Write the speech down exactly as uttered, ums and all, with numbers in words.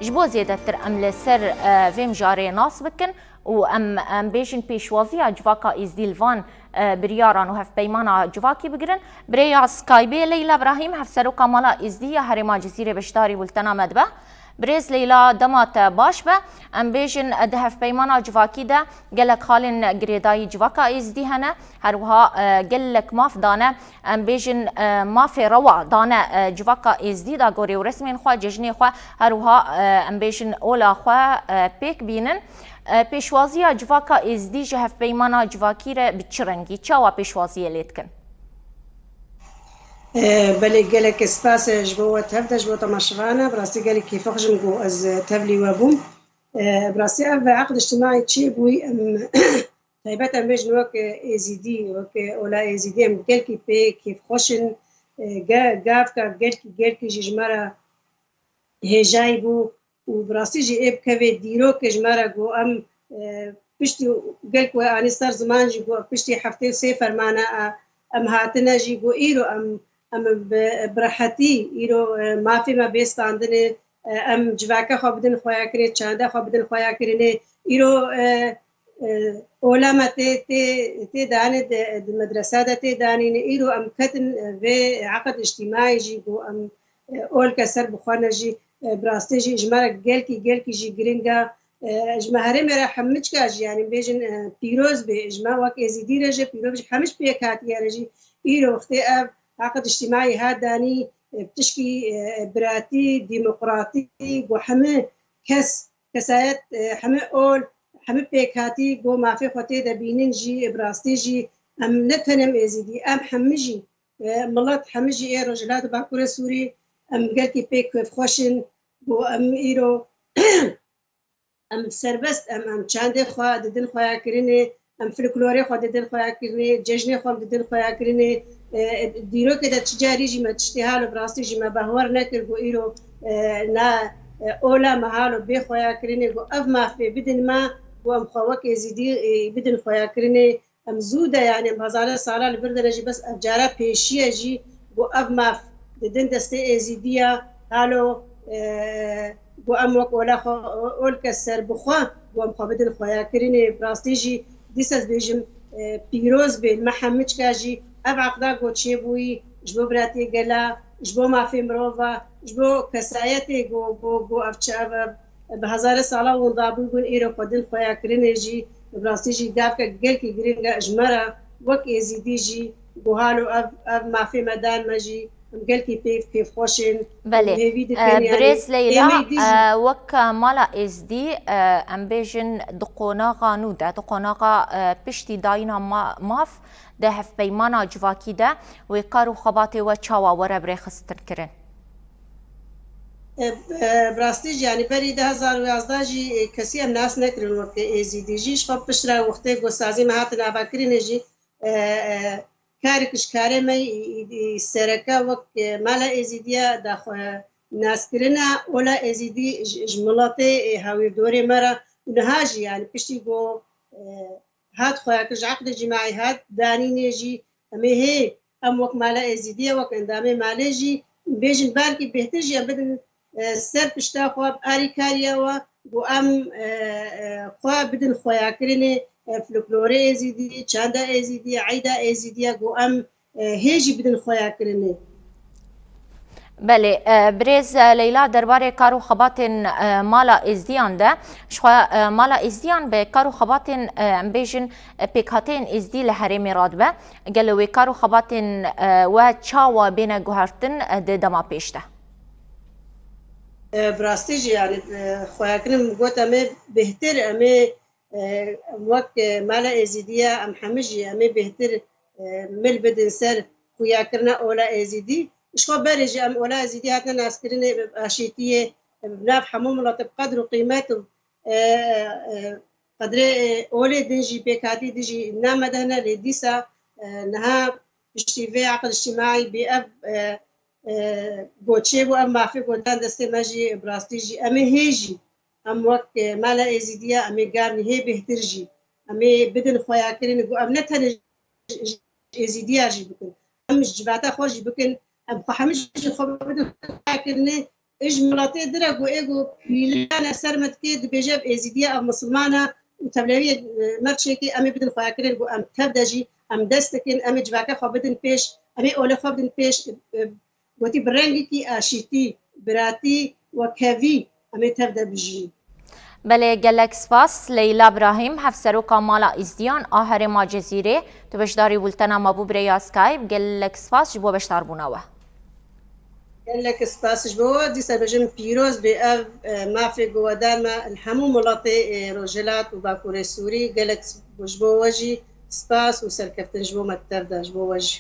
Ji bo zêdetir em li ser, e, vê mijarê nas bikin û em, em bêjin pêşwaziya civaka Êzdî li van, e, biryaran û hevpeymana civakî bigirin. Bi rêya Skypeê Leyla Brahîm, hevseroka Mala Êzdî ya Herêma Cizîrê beşdarî bultena me dibe. Birêz Leyla, dema te baş be. Em bêjin, e, di hevpeymana civakî de gelek xalên girêdayî civaka Êzdî hene. Her wiha, e, gelek maf dane, em bêjin, e, mafê rewa dane, e, civaka Êzdî da gorê û resmên xwe, cejnê xwe, her wiha, e, em bêjin ola xwe, e, pêk bînin. E, pêşwaziya civaka Êzdî ji hevpeymana civakî re bi çi rengî, çawa pêşwaziyê lê dikin? E, belê, gelek spas, e, ji bo we tev de, ji bo temaşevana. Bi rastî gelek kêfxweş im ku ez, e, tevlî we bûm. E, bi rastî ev eqd îctimaî çêbûyî, em taybet em bêjin wek Êzîdî, wek Ola Êzîdî em gelkî pê kêfxweş in. E, ge-, gavka gelkî, gelkî jî ji me re hêjayî bû û bi rastî jî ê bikeve dîrok ji me re ku em, e, piştî gelk we anî ser ziman jî ku piştî heftê û sê fermana, e, em hatine jî ku îro em, em bi, bi rehetî îro, e, mafê me bê standinê, e, em civaka xwe bidin xweyakirinê, çanda xwe bidin xweyakirinê. Îro, e, e, ola me tê, tê, tê danê di, di medresa de tê danîne. Îro em ketin, e, vê eqd îctîmaî jî ku em, e, olke ser bi xwe ne jî, e, bi rastî jî ji me re gelkî, gelkî jî giring e. E, ji me herêmê re hemiçka jî, yanî bêjin, e, pîroz bê. Ji me wek Êzîdî re jî pîroz bê, ji hemiç pêkhatiye re jî. Îro wextê ev eqd îctîmaî hat danî, e, bi tişkî, e, biratî, demokratî, ku hemî kes, kesayet, e, hemî ol, hemî pêkhatî ku mafê xwe tê de bînin jî, e, bi rastî jî em ne tenê em Êzîdî, em hemî jî, e, milet hemî jî ê Rojhilat û Bakurê Sûrî, em gelkî pê kêfxweş in ku em îro em serbest, em, em çandê xwe didin xweyakirinê, em folklorê xwe didin xweyakirinê, cejnê xwe em didin xweyakirinê. E, e, dîrokê de çi carî jî me tiştê halo bi rastî jî me behwer nekir ku îro, e, na, e, ola me halo bê xweyakirinê, ku ev mafê bidin me, ku em xwe wek Êzîdî, e, bidin xweyakirinê. Em zû de, yanî em hezare sala li vir de ne jî, bes ev cara pêşiye jî ku ev maf didin destê Êzîdiya, halo, e, ku em wek ola xwe, olke ser bi xwe, ku em xwe bidin xweyakirinê. Bi rastî jî dîsa ez bêjim, e, pîroz bê li me hemiçka jî ev eqda ku çêbûyî ji bo biratiyê gela, ji bo mafê mirova, ji bo kesayetê ku, ku, ku ev çi ev, ev bi hezare sala winda bûbûn, îro xwe din xweyakirinê jî, bi rastî jî gavke gelkî giring e ji me re, wek Êzîdî jî, ku halo ev, ev mafê me dan me jî, em gelkî pê kêfxweş in, Belê. Hêvî dikin, E, yanî Birêz Leyla, êmê dî jî. E, wek Mala Êzdî, e, em bêjin di qonaxa nû de, di qonaxa, e, piştî dayîna ma-, maf, di hevpeymana civakî de wê kar û xebatê we çawa were bi rê xistin kirin? E, e, bi rastî jî, yanî berî du hezar û yazdeh jî, e, kesî em nas nekirin weke Êzîdî jî. Ji xwe piştre wextê ku sazî me hatin avakirinê jî, e, e, karek ji karê me, î, î, î, sereke wek, e, Mala Êzîdiya daxwe naskirina ola Êzîdî ji, ji miletê, e, hawîrdorê me re. Û niha jî, yanî piştî ku, e, hat xweyakir, ji eqdê cîmaî hat danînê jî, em ê hê, em wek Mala Êzîdî ye, wek endamê malê jî bêjin, belkî bêhtir jî em bidin, e, ser pişta xwe, bi arîkariya we, ku em, e, e, xwe bidin xweyakirinê, e, folklorê Êzîdî, çanda Êzîdî, eyda Êzîdî ye, ku em, e, hê jî bidin xweyakirinê. Belê, e, birêz, e, Leyla, derbarê kar û xebatên, e, Mala Êzdiyan de, ji xwe, e, Mala Êzdiyan bi kar û xebatên, e, em bêjin, e, pêkhateyên Êzdî li herêmê radibe. Gelo wê kar û xebatên, e, we çawa bêne guhertin, e, di dema pêş de? E, bi rastî jî, yanî, e, xweyakirin got em ê bêhtir, em ê, e, wek, e, Mala Êzîdî ye, em hemî jî em ê bêhtir, e, mil bidin ser xweyakirina ola Êzîdî. Ji xwe berê jî em ola Êzîdî hatine naskirinê bi aşîtiyê, bi nav hemû miletê bi qedr û qîmet û, e, e, qedrê, e, olê din jî pêkhatî din jî name de hene, lê dîsa, e, niha piştî vê eqd îctîmaî bê ev, e, e, goçê bû, ev mafê gotan destê me jî, bi rastî jî em ê hê jî, em wek, e, Mala Êzîdiya, em ê gavnî hê bêhtir jî, em ê bidin xweyakirinê, ku em ne tenê ji, ji Êzîdiya jî bikin, em ji civata xwe jî bikin, em xwe hemî jî xwe bidin xweyakirinê, Ji miletê dire ku ê ku pîlane ser me dikê, dibêje ev êzîdiye, ev misilmane û tevlewiyê, e, me çêkê, em ê bidin xweyakirin ku em tev de jî, em dest dikin, em ê civaka xwe bidin pêş, em ê olê xwe bidin pêş, e, gotî bi rengekî aşîtî, biratî, wekhevî em ê tev de bijîn. Belê, gelek spas. Leyla Brahîm, Hevseroka Mala Îzdiyan a Herêma Cizîrê, tu beşdarî bultena me bû bi rêya Skype. Gelek spas ji bo beşdarbûna we. Gelek spas ji bo we. Dîsa bêjim pîroz bê ev, e, mafê ku we da me li hemû miletê, e, Rojhilat û Bakurê Sûrî. Gelek ji bo we jî spas û serkeftin ji bo me tev de, ji bo we jî.